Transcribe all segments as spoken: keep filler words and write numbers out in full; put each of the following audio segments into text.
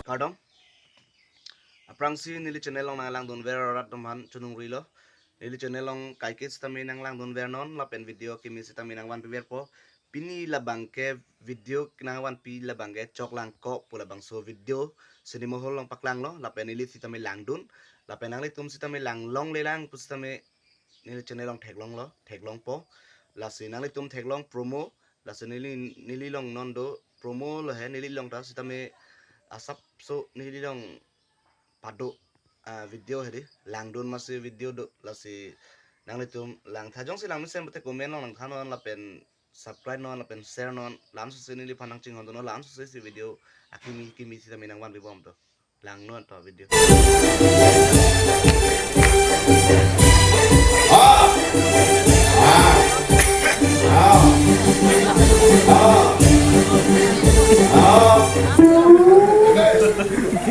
Kardom. Aphrangsi neli channel along nanglangdunver arat atum aphan choningri lo. Neli channel along kaike sitame nanglangdunvernon lapen video kimi sitame nangvanpiverpo. Pini labang ke video nangvanpi labang ke Choklangkok pu labangso video cinema hall along paklanglo lapen neli sitame langdun lapen nanglitum sitame langlonglelang pu sitame neli channel along theklonglo, theklongpo. Lasi nanglitum theklong promo, lasi neli, neli along non do promo lo he, neli along ta sitame asapso neli along pado, ah, video hedi, langdun masi video do, lasi nanglitum langtha, jongsi langmesen pute comment along langthanon lapen subscribe non lapen share non, lamsosi neliphan nangchinghon donon, lamsosi si video akimi kimi sitame nangvanpibom to. Langnon to video.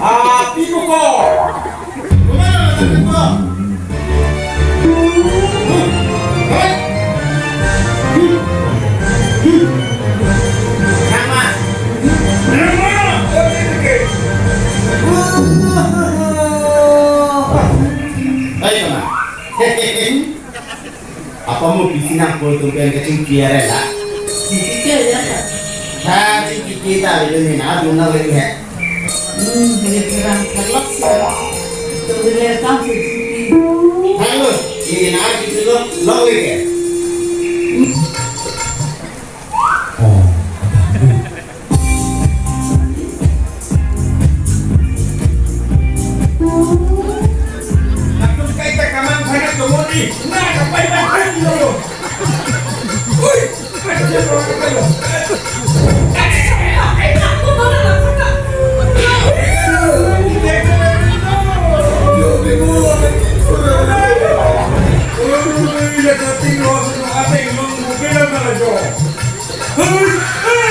Ah, pipo ko. Kumana na pipo? Hei. Nama. Nama. Hei, nama. Apa mo pisi nangpo atum pen kachingki are la? Chingki ke ya ta? Ha, chingki ke ta le ne na dun na le he. Hmm, le kerang kalak si. To le kam si chingki. Halo, ini na chingki lo, lo le ke. Oh, ada. Latum kaita kamang thanak tomoni, na kapai na hai dolo. Ui, kaita dolo kaita dolo. Ui, ya kating lo, ate lo, mungkin na jo. Ui, ui.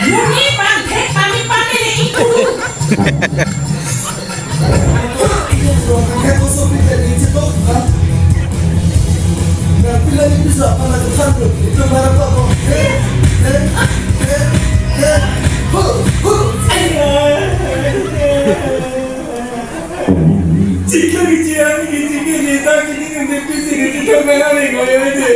Muni pangthek kami pamili itu. Chiklo kichian kichiki nita kini nende pisi kichiklo mena ni ngoyo ide.